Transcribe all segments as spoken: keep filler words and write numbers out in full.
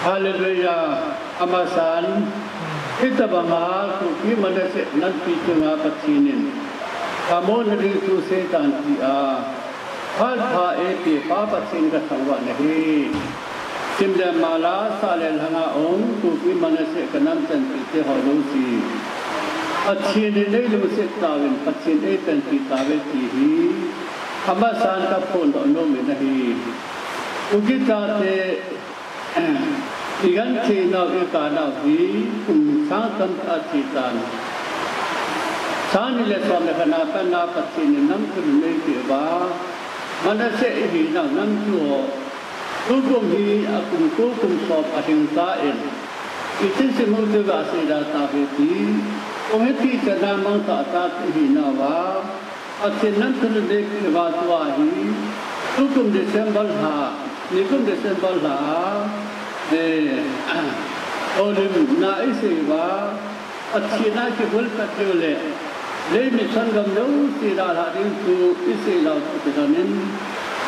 Hallelujah. Amasan, hitabanga Kuki Manasseh nampi chunga Pathen in Ammon nading thu aseitan tia phat pha eipeh pa Pathen kathangvah nahi. Sim le mala, sah le lhanga um Kuki Manasseh kanam chanpeh teho jouse, Pathen in neilungset tauvin, Pathen eipanpi tauve ti hi amasan kaphondoh nom in ahi. Kuki chate igenthei nau, ikanau hi kum sang tamtah ache tan. Sang ni le som le khat na pat a Pathen in nam thum eipeh uva, Manasseh ihinau nam thum ho, tukum hi akum ko kum som alhing tan, iti sim u chu gasei da tauve ti. Kong hiti chan a mangthah chate ihinauva, Pathen nam thum eipeh uva tua hi, tukum December lha, nikum December lha, eh, Holim na isei uva, Pathen a kihulpet diu le, lei mission gam jouse dalhah ding thu isei lou chu kilhonin,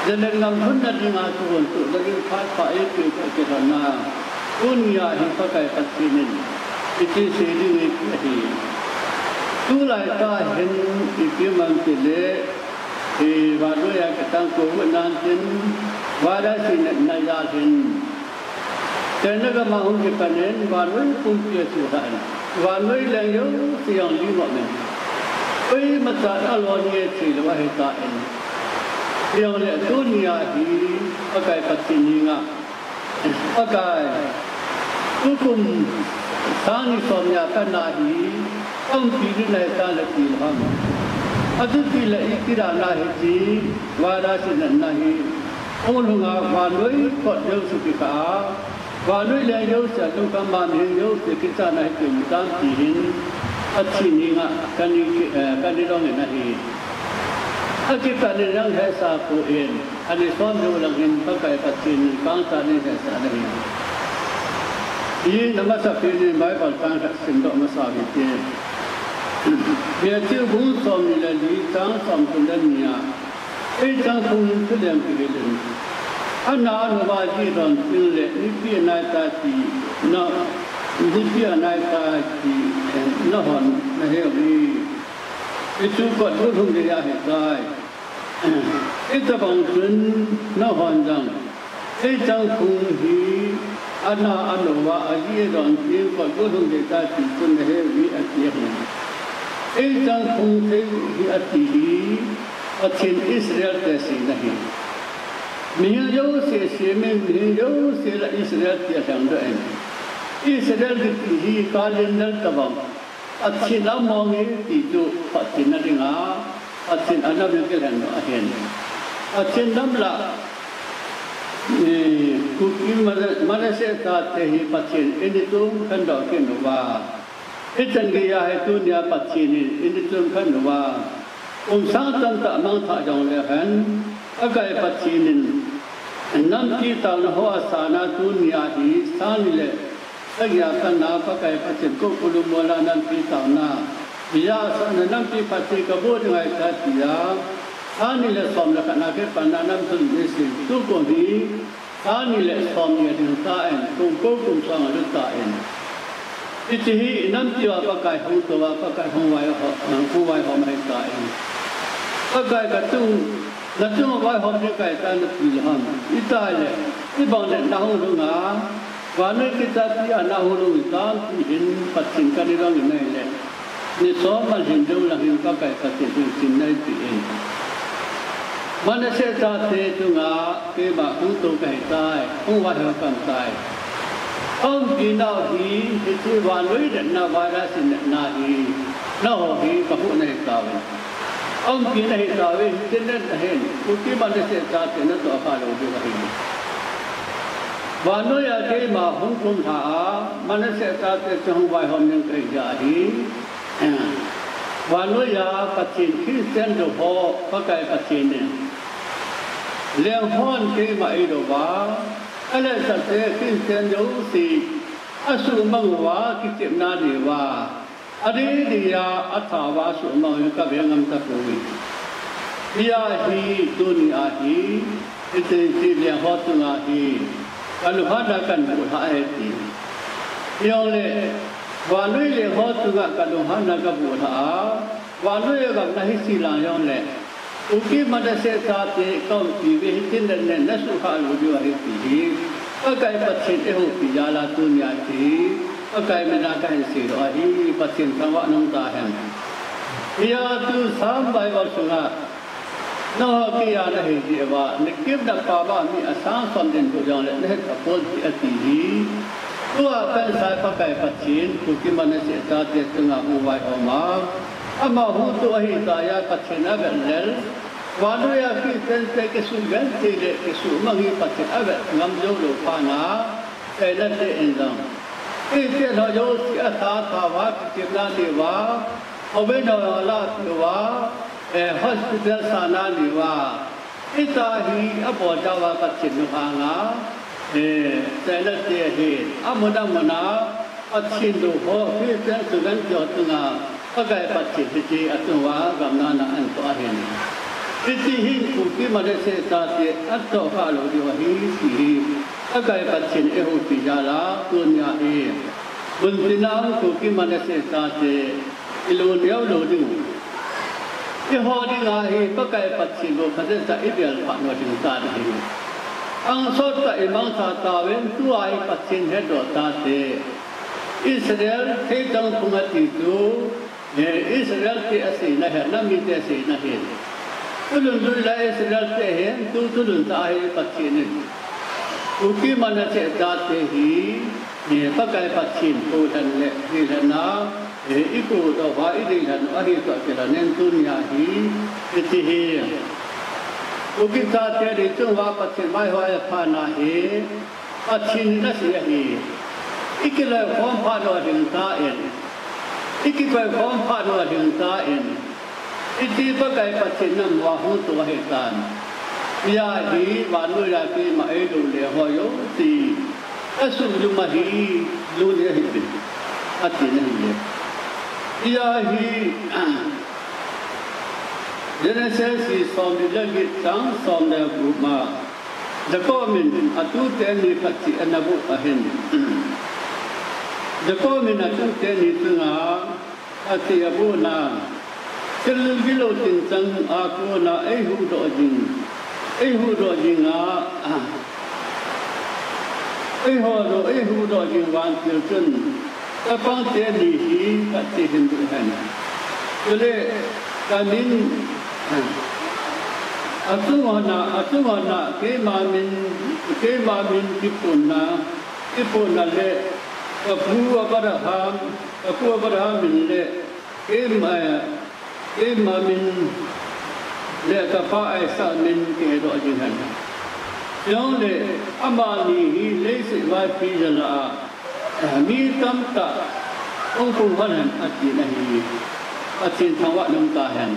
Zalen gam lhunna dinga chu hon chu, Zalen phat pha eipeh chu kilhonna, tunia hi Pakai Pathen in iti sei ding eipeh ahi. Tulai tah hin ipi ham itile, eh, vannoi a kitang Covid nineteen virus in natna jal hin, China gam a hung kipan in vannoi pumpi asuhlhah in, vannoi leng jouse jong limang in, koima chan alon nge thei lou ahitan, hijongle tunia hi Pakai Pathen henga, Pakai, tukum sang ni som ni a pat a hi umpi ding nahitan le tilham. Achuti le iti dan a hiche virus in natna hi hung lhunga vannoi kot jouse kikah a, vannoi leng jouse a lungkham a mihem jouse kichatna hi tum tan ti hin Pathen henga kani, eh, kani dong in ahi. Akipat in jong hetsah poi, ani som jou lang hin Pakai Pathen in kangchat in hetsah in ahi. Ijeh inem itile Bible chang khat simdoh masa u hite. Matthew bung som ni le li chang som thum le ni a, eichang phung hin thulem kihil in, ana anouva jih don teng le, nipi anai tai ti, na, nipi anai tai ti, eh, nahon nahe uve. Hichu kot golhung geiya ahitai. Hitabang chun nahon jong, eichang phung hi ana anouva ajih don teng kot golhung gei tai ti chu nahe uve ati ahi. Eichang phung thei hi ati hi, Pathen Israel te aseina ahi. Mihem jouse semin, mihem jouse lah Israel ti alhengdoh in. Israel kiti hi calendar tabang, Pathen a mong e ti chu phatthei na dinga, Pathen a nam in kilhengdoh ahin. Pathen nam lah, eh, Kuki Mana-, Manasseh chate hi Pathen in eini chom khendoh kit uva, hichan geiya hi tunia Pathen in eini chom khen uva, kum sang tamtah mangthah jongle hen, Pakai Pathen in nampi taona ho asana tunia hi sang ni le sagi a pat a Pakai Pathen kou pulu mola nampi taona, ijat asana nampi phatthei kaboh ding ahitai tia, sang ni le som le khat na kipat a nam thum ni sin, tukum hi sang ni le som ni alhing tan, kum ko kum sang alut tan. Hiche hi inampi uva Pakai hung tou uva, Pakai hung vaihom, hung vaihom ahitan. Pakai kachung, nachung uva vaihom ding kahitai nati lou ham. Itile, ibang le nahung lhunga, vannoi kicha tia nahung lhung hitam ti hin Pathen kani dong in ahile, ni som alhin jou lang hin Pakai Pathen in chin neipe in. Manasseh chate chunga keima hung tou kahitai, hung vaihom kahitai. Aumpi nau hi, hiche vannoi natna virus in natna hi, nangho hi kahuhna ahitauve. Aumpi nahitauve, hiche natna hin, Kuki Manasseh chate natoh khalou diu ahi. Vannoiya keima hung kumlha a, Manasseh chate chu hung vaihom ding kahi jeh ahi. Vannoiya Pathen Christian jou ho, Pakai Pathen in lenghon keima eidou uva, aletsahte Christian jouse asuhmang uva, kichepna nei uva, adih dia atha uva asuhmang uva kave ngam tapouve. Hijeh hin tunia hi, hiche lenghon chunga hi kalunghanna kahin boh lha ahi ti. Hijongle, vannoi le ho chunga kalunghanna kaboh lha a, vannoi a gamna hi silang jongle, Kuki Manasseh chate kaumpi uve, hitin le nen nasuhkhah lou diu ahi ti hi Pakai Pathen eihoupi jal a tunia hi Pakai mina kahin seidoh ahi, Pathen thangvah nung tahen. Hijeh a tu Psalm Bible sunga, nangho keiya nahi jeh uva, nakim napam a mi asang som dinbut jongle nahet tapon ti ati hi. Tua pansa Pakai Pathen Kuki Manasseh chate chunga hung vaihom a, ama hung toh ahitah jeh a Pathen avet lel. Vannoi a Christian te kisugenthei le kisumang hi Pathen avet ngam joulou phat na, China te in jong, Christian ho jouse atha thauva kichepna neiuva, houbung ho alahpeh uva, eh, hospital sahna neiuva, hitia hi abol jeh uva Pathen lunghanga, eh, China te ahin, amun amun a, Pathen lou ho, Christian student ho chunga, Pakai Pathen hiti a chunga gamna na ahin toh ahin. Hiti hin Kuki Manasseh chate atohkhah lou diu ahi ti hi Pakai Pathen eihoupi jal a tunia hi. Muntina Kuki Manasseh chate ilung neo lou diu. Eiho dinga hi Pakai Pathen bou phatechan ibel phat lou ding tan ahi. Angsot tah imangcha tauvin tua hi Pathen hetdoh tate. Israel theichang phung ati chu, eh, Israel te aseina ahi, nam mite aseina ahi. Thulhun lui lai Israel te ahin, tu thulhun tah hi Pathen in Kuki Manasseh chate hi, eh, Pakai Pathen pou lhen le, hi lhen a, eh, ikou doh uva, idei lhen u ahi toh kilhonin tunia hi, hiti hi. Kuki chate dei chunga Pathen vaihom a phat na hi, Pathen in asei ahi. Ikiloikhom phat uva ding tan. Ikikoikhom phat uva ding tan. Iti Pakai Pathen nam uva hung toh ahitan. Hijeh a hi vannoi a keima eilou le ho jouse asuhlum ahi, lungdei ahi uvin, ati na ahi. Hijeh a hi, Genesis somni le get chang som le gup ma, Jacob in atute ni khat cheh ana boh ahin. Jacob in atute ni chunga khat cheh abohna, thil gilou chingchang a kona eihuhdoh jing, eihuhdoh jing a, eihuhdoh, eihuhdoh jing vantil chun, chapang teni hi khat cheh hin boh hen. Chule, kamin, achung hon a, achung hon a, keima min, keima min kipunna, kipunna le, kapu Abraham, kapu Abraham min le, keima, keima min le kapa Isaac min kihedoh jing hen. Chule, amani hi leiset vaipi jal a, mi tamtah hung pung hon hen ati na ahi. Pathen thangvah nung tahen.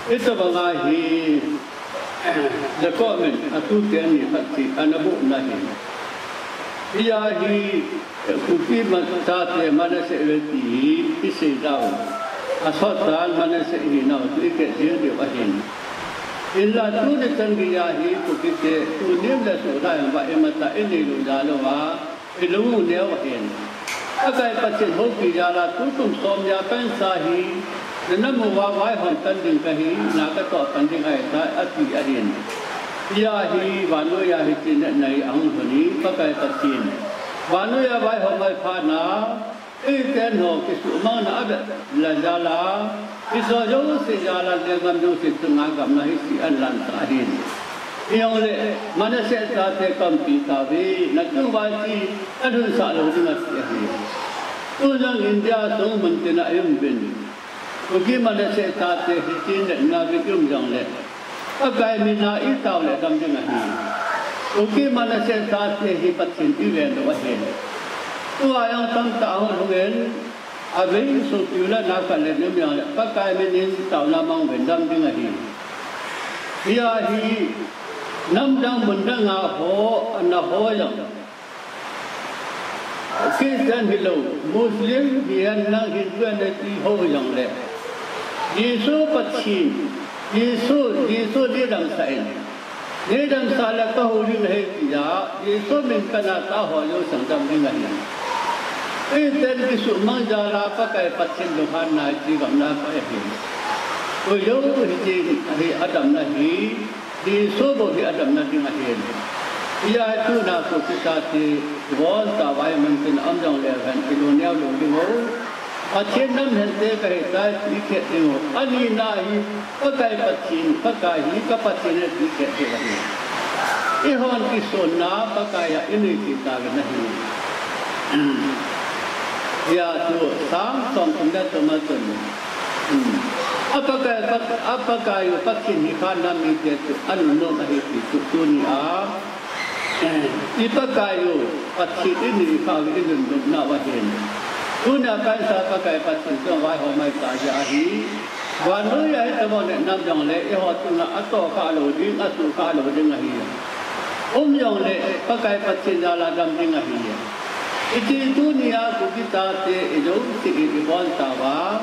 Hitobang a hi, Jacob in atute ni khat cheh ana bohna ahi. Hijeh a hi, Kuki ma-, chate Manasseh uve ti hi isei dau. Asot tan Manasseh ihinau chu ihet jing diu ahin. Hinla tuni chan geiya hi Kuki te tunem le suhna jong vaimatah inei lou jal uva, ilung neo ahin. Pakai Pathen houpi jal a tukum somni a pansa hi, nanam uva vaihom pan ding kahi, na katoh pan ding ahitai, ati ahin. Hijeh a hi, vannoi a hiche natna hi ahung lhun hi, Pakai Pathen. Vannoi a vaihom a phat na, Christian ho kisuhmangna avet lou jal a, Israel jouse jal a, lenggam jouse chunga gamna hi seilan tah ahin. Hijongle, Manasseh chate kaumpi tauve, nachung uva chu alhunsah lou ding ati ahi. Tujong India sung muntina ium uvin, Kuki Manasseh chate hitin le navin ium jongle, Pakai mina itao le dam ding ahi. Kuki Manasseh chate hi Pathen iven lou ahi. Tua jong tamtah ahung lhung in, avei sopi u le nao khat le ni um jongle, Pakai min in taona mang uvin dam ding ahi. Hijeh a hi, nam dang mun dang a ho, ana ho jong, Christian hilou, Muslim hihen lang Hindu ahi ti ho jongle, Jesu Pathen, Jesu, Jesu didamsah in, Neidam sah le kahou ding ahi tia, Jesu min kana taho jouse dam ding ahi. Christian kisumang jal a Pakai Pathen lunghanna hi gamla pa ahi. Koi jou hitin ahi adamna hi, Jesu bou hi adamna ding ahi. Hijeh a tuna Kuki chate, ibon tauva iman tin um jongleu hen, ilung neo lou ding u. Pathen nam hente kahitai ti khet ding u. Anina hi, Pakai Pathen, Pakai hi ka Pathen ahi ti khet ding ahi. Ihon kisonna Pakai a inei ti tauvin ahi. Hijeh a chu Psalm somthum le thum a chun, a Pakai, a Pakai u Pathen hi khanna mite chu anunnom ahi ti chu tunia, i Pakai u Pathen inei khah u inunnom nau ahin. Tuna kaisa Pakai Pathen chu vaihom mai ta jeh ahi. Vannoi a hitobang neh nam jongle, eiho chunga atoh khah lou ding, asuh khah lou ding ahi. Um jongle, Pakai Pathen jal a dam ding ahi. Hiche tunia Kuki chate, ijouse in ibon tauva,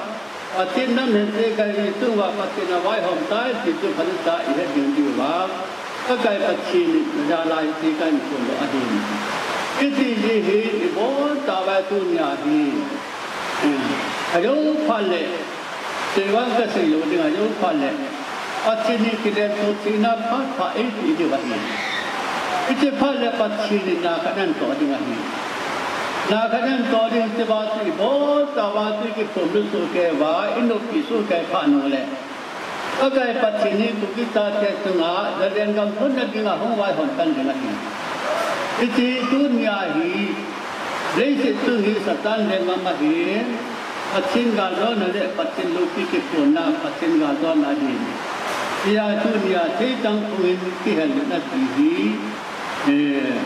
Pathen nam hente kahi chunguva Pathen avaihom tai ti chu phatah a ihet ding diuva, Pakai Pathen jal a hiche kahin phondoh ahi. Hiti jeh hi ibon tauva tunia hi, ajou phat le, seivang kasei lou ding, ajou phat le, Pathen hi kilen to theina phat phat eiti diu ahi. Hiche phat le Pathen in na khat ahin toh ding ahi. Na khat ahin toh ding, hiche va chu ibon tauva chu kiphondoh sohkei uva, inoppi sohkei phat nung le, Pakai Pathen hi Kuki chate chunga, Zalen gam lhunna dinga hung vaihom pan ding ahi. Hiche tunia hi, leiset chung hi Satan lenggam ahin, Pathen galjona le Pathen loupi kiphonna, Pathen galjona ahin. Hijeh a tunia theichang phung in kihel in ati hi, eh,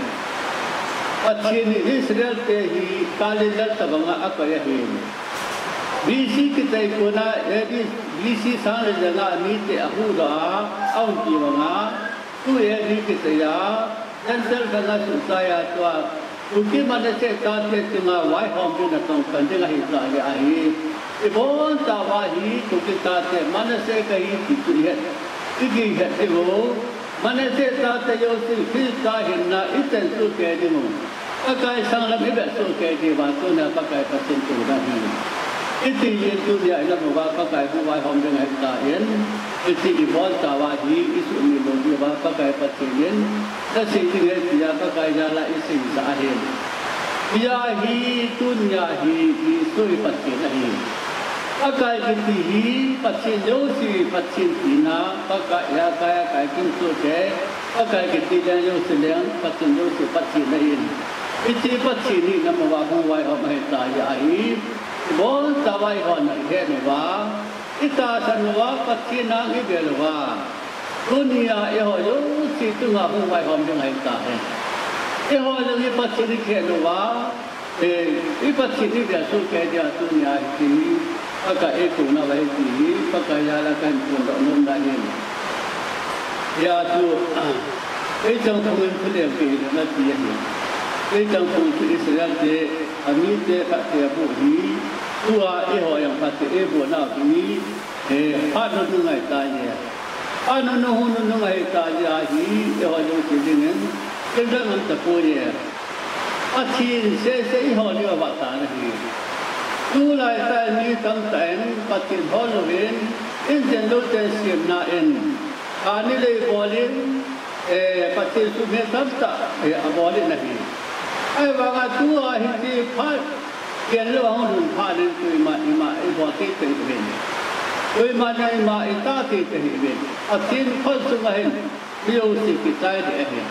Pathen in Israel te hi calendar tobanga akoi ahin. B C kichai kona, A D, B C sang le janga mite ahuhdoh a, aumpi banga, tu A D kichai a, Gentile danga suhchai a tua, Kuki Manasseh chate chunga vaihom ding natong pan ding ahitah jeh ahi. Ibon tauva hi Kuki chate Manasseh kahi ti chu ihet, igel het diu. Manasseh chate jouse Christa hinna ichan sohkei diu. Pakai sanglam ivet sohkei diuva tunia Pakai Pathen toh ding ahi. Hiti jeh in tunia ilam uva Pakai hung vaihom ding ahitan, hiche ibon tauva hi isuhmil lou diuva Pakai Pathen in nasei ding ahi tia Pakai jal a iseisah ahi. Hijeh a hi tunia hi Jesu hi Pathen ahi. Pakai kiti hi Pathen jouse Pathen tina, Pakai a kai a kai kin sohkei, Pakai kiti leng jouse leng, Pathen jouse Pathen ahin. Hiche Pathen hi nam uva hung vaihom ahitah jeh ahi. Ibon tauva ihon ihet uva, itahsan uva, Pathen a ivel uva, tunia eiho jouse chunga hung vaihom ding ahitai. Eiho jong i Pathen ikhen uva, eh, i Pathen ivel sohkei dia tunia hiti hi, Pakai eikouna uva hiti hi, Pakai jal a kahin phondoh nom na ahin. Hijeh a chu, theichang phung in thulem kei le nati ahi. Theichang phung chu Israel te, amite phatthei aboh hi, tua eiho jong phatthei eiboh nau hi, eh, phat nunung ahitai. Phat nunung, hung nunung ahitai ahi, eiho jong ti dingin, ken dang am tapoi. Pathen sese eiho dinga vah tan ahi. Tulai tah in mi tamtah in Pathen hol louvin, inchen louten semna in, kani lei bol in, eh, Pathen suhmil tamtah, eh, abol in ahi. Ahivanga tua hiti phat, ken lou ahung lhun phat in koima, ima, ibol thei thei uvin. Koima na ima, ita thei thei uvin. Pathen khut sunga hin, mi jouse kichai ding ahi.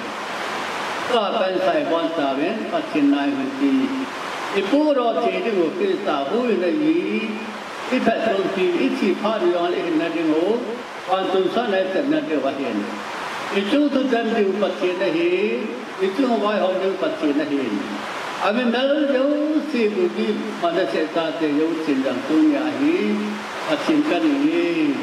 Tua kahin sei bon tauvin, Pathen nai hung ti. Ipuidoh thei diu Christa huhhingna hi, iphatchompi, ithi phat jongle ihinna diu, vantil sahna ichatna diu ahin. Ichung thutan diu Pathen ahi, ichung vaihom diu Pathen ahin. Ami mel jouse, Kuki Manasseh chate jousen jong tunia hi, Pathen kanei e.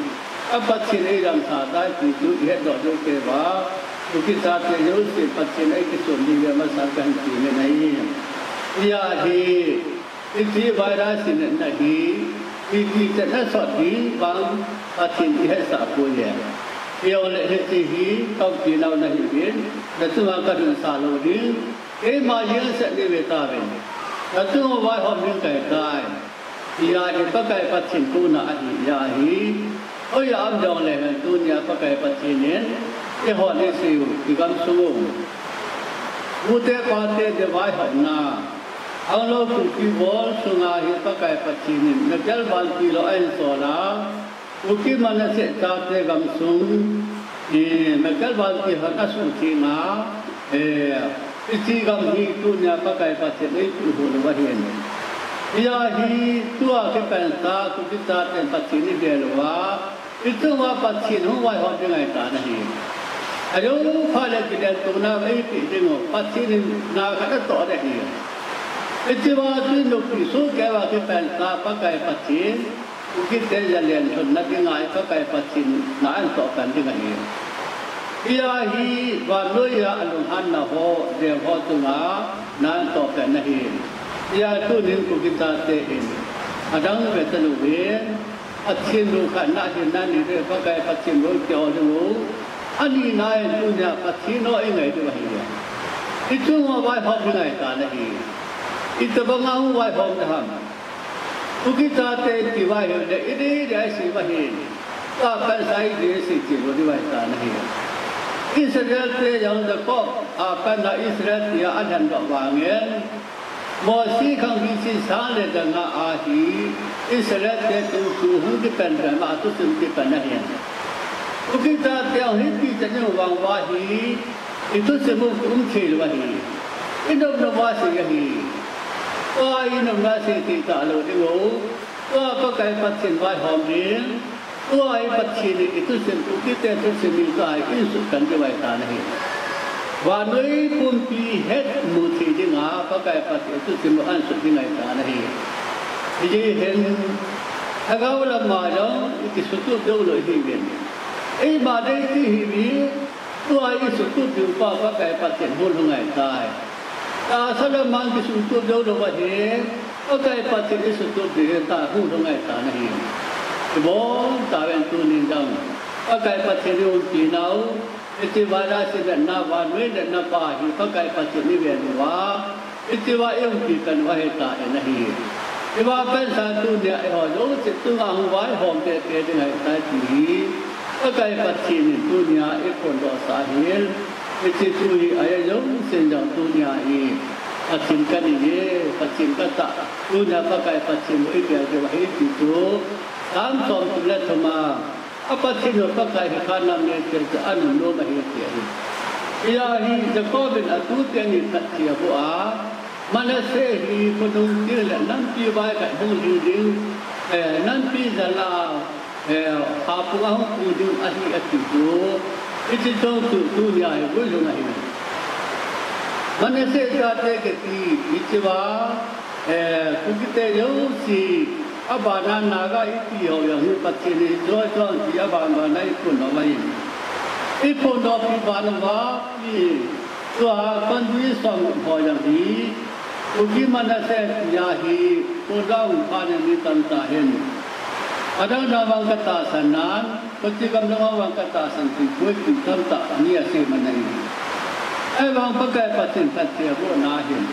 A Pathen eidamsah tai ti chu ihetdoh diu kei uva, Kuki chate jousen Pathen eikisonpi diu masang kahin ti ngen ahi. Hijeh a hi, hiche virus in natna hi, ipi chan a sot ding vang Pathen ihetsah poi e. Ijongle hiche hi kaumpi nau nahiuvin, nachunga kalhun sah lou ding, keima jeng seh nei ve tauvin. Nachunga vaihom ding kahitai. Hijeh hin Pakai Pathen kona ahi, hijeh hin. Hoiya um jongle hen tunia Pakai Pathen in eihon eiseiu, igamsung u, pute pate te vaihomna, Anglo Kuki Bol sunga hi Pakai Pathen in Michael Vanpi lou ahin sol a, Kuki Manasseh chate gamsung, eh, Michael Vanpi hon asuhtheng a, eh, hiche gam hi tunia Pakai Pathen in eipui lou ahin. Hijeh hin tua kipan tah Kuki chaten Pathen in eive lou a, ichunga Pathen hung vaihom ding ahitan ahi. Ajou phat le kilentona eipeh ding u, Pathen in na khat atoh ding ahi. Hichea tuni nupi sohkeiva kipan tah Pakai Pathen, Kukite jalen lhunna dinga hi Pakai Pathen in na atoh pan ding ahi. Hijeh hin vannoiya alunghanna ho, veng ho chunga na atoh pan ahi. Hijeh hin tunin Kuki chate in adang ve talou ve, Pathen lungkhatna ahin, nani le Pakai Pathen lungkhat ding u. Anina in tunia Pathen o ingai diu ahi. Ichunga vaihom ding ahitan ahi. Itobanga hung vaihom ding ham. Kuki chate ti vaihom le, idei dei a isei vahin. Tua pansa idei a isei cheh lou ding ahitan ahi. Israel te jong Jacob a panna Israel tia alhendoh vangin, Mosi khang B C sang le janga a hi Israel te tungthu hung kipan ding ama thusim kipan ahin. Kuki chate jong hitia chun vang uva hi, ithusim u kium thei lou ahi. Inopnop a sei ahi. Tua inopnop a sei thei talou ding u. Tua Pakai Pathen vaihom ding. Tua hi Pathen in ithusim u, Kukite thusim u tua hi insut pan diu ahitan ahi. Vannoi pumpi hetmu thei dinga Pakai Pathen in ithusim u ahin sut ding ahitan ahi. Hijeh hin, lhagao lama jong ikisutup diu lou ihiuvin. Eima dei ti ihiuve, tua isutup diu pa Pakai Pathen hung lhung ahitai. Tahsa lama kisutup diu lou ahi, Pakai Pathen isutup diu hi tua hung lhung ahitan ahi. Ibon tauvin tunin jong, Pakai Pathen in eiumpi nau, hiche virus natna, vannoi natna pa hi Pakai Pathen in eive lou uva, hichea eiumpi pan u ahitan ahi. Hiva pansa tunia eiho jouse chunga hung vaihom teitei ding ahitai ti hi Pakai Pathen in tunia eiphondohsah ahin. Hiche thu hi ahi jouse jong tunia hi Pathen kani e, Pathen katah, tunia Pakai Pathen bou ipi ati uva hi ti chu, Psalm somthum le thum a, a Pathen u Pakai hi khanam neite chu anunnom ahi ti ahi. Hijeh hin Jacob in atute ni phatthei aboh a, Manasseh hi khonung teng le nampi vai khat hung lhing ding, eh, nampi jal a, eh, hapung a hung pung ding ahi ati chu, hiche chun chu tunia hi guilhung ahi. Manasseh chate kiti, hichea, eh, Kukite jouse, abana Naga iti ho jong hi Pathen in hiche chun ti aban bana iphondoh uva hi. Iphondohpi ban uva hi, tua Konbui somgup ho jong hi, Kuki Manasseh tia hi, Kuki hung phat in mi tamtah hin. Adang dang vang katahsan nan, Kuki gam dang vang katahsan thei poi ti tamtah mi asei man ahi. Ahivang Pakai Pathen phatthei abohna hin,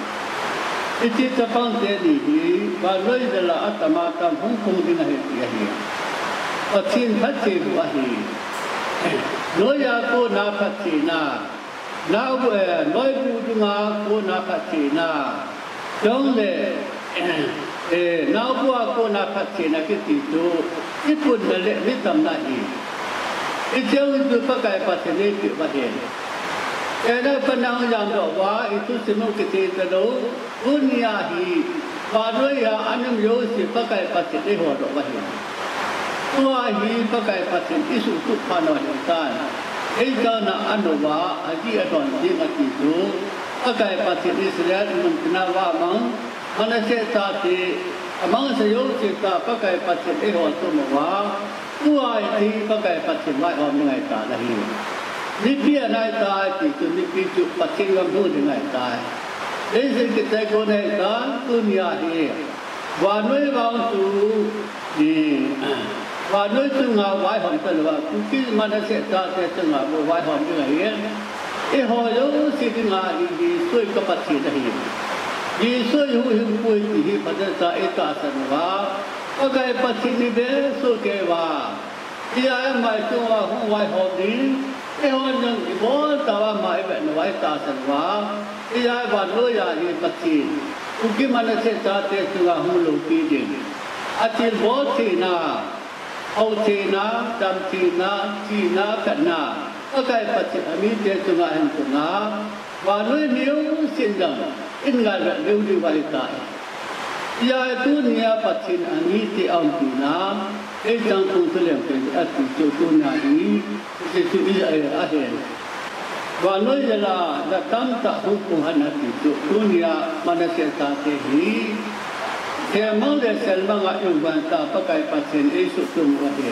hiche chapang teni hi, vannoi jal a atam atam hung pung ding ahi ti ahi. Pathen phattheiboh ahi. Noiya kona phattheina, Nao, eh, noibu dunga kona phattheina. Chule, eh, naobu a kona phattheina kiti chu, ipunna le mi tamna hi. Icheu chu Pakai Pathen in eipeh uva ahi. Eina panang jamdoh uva, ithusim u kiti talou. Tunia hi, vannoi a ana um jouse Pakai Pathen in eihodoh uva ahi. Tua hi Pakai Pathen isuhtup phat u ahitan. Eichan a ana uva, adih adon ding ati chu. Pakai Pathen Israel mun tina va mang, Manasseh chate, amangsa jouse tah Pakai Pathen eiholtup uva. Tua hi Pakai Pathen vaihom ding ahitan ahi. Mipi ana ahitai ti chu, mipi chu Pathen gam hung ding ahitai. Leiset kitei kon ahitan, tunia hi. Vannoi vang chu, i, Vannoi chunga vaihom talou a, Kuki Manasseh chate chunga bou vaihom ding ahi. Eiho jouse dinga hi Jesu ka Pathen ahi. Jesu huhhingpu ahi ti hi Pathen cha itahsan uva, Pakai Pathen in eive sohkei uva, ijat ama chunga hung vaihom ding, eihon jong ibon tah uva ama ivet nauva itahsan uva, ijat vannoi a hi Pathen Kuki Manasseh chate chunga hung loupi ding, athilbol theina, hao theina, dam theina, chihna, phatna, Pakai Pathen amite chunga ahin puna, vannoi mi jousen jong in ngai vet leu diu ahitai. Ijat tunia Pathen amite aumpi na, Heichangphung Thulem Pen ati chu tunia hi, hiche chu ijat ahi. Vannoi jal a jat tamtah hung pung hen ati chu tunia Manasseh chate hi, themmang le selmang a i-um uva Pakai Pathen eisuhtung u ahi.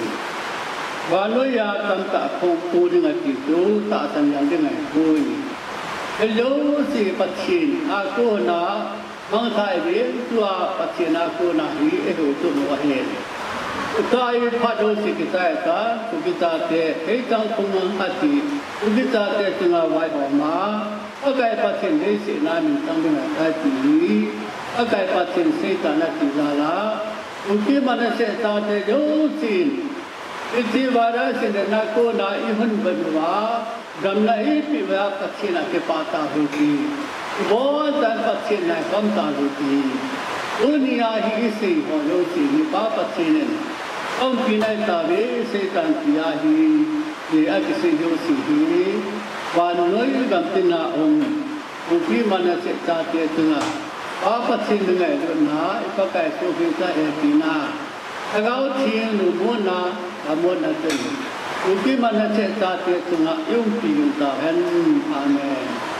Vannoi a tamtah hung pung ding ati chu tahsan jal ding ahipoi. Hijouse Pathen a kona mangthah ive, tua Pathen a kona hi eihuhdoh u ahi. Tua hi phat jouse kichai tan, Kuki chate Heichangphung ati, Kuki chate chunga vaihom a, Pakai Pathen leiset a minthang ding ahitai ti hi Pakai Pathen seitan ati jal a, Kuki Manasseh chate jousen, hiche virus in a kona ihung vet uva, damna eipeh uva Pathen a kipah tahen ti, ibon chan Pathen a ikhom tahen ti, tunia hi isei ho jouse hi Pa Pathen in aumpi nahi tauve, seitan ti ahi, ti akisei jouse hi vannoi gamtin a um Kuki Manasseh chate chunga Pa Pathen mingailutna, i Pakai Jesu Christa hepina, Lhagao Theng lungmonna, lamonna chun Kuki Manasseh chate chunga i-umpi jing tauhen. Amen.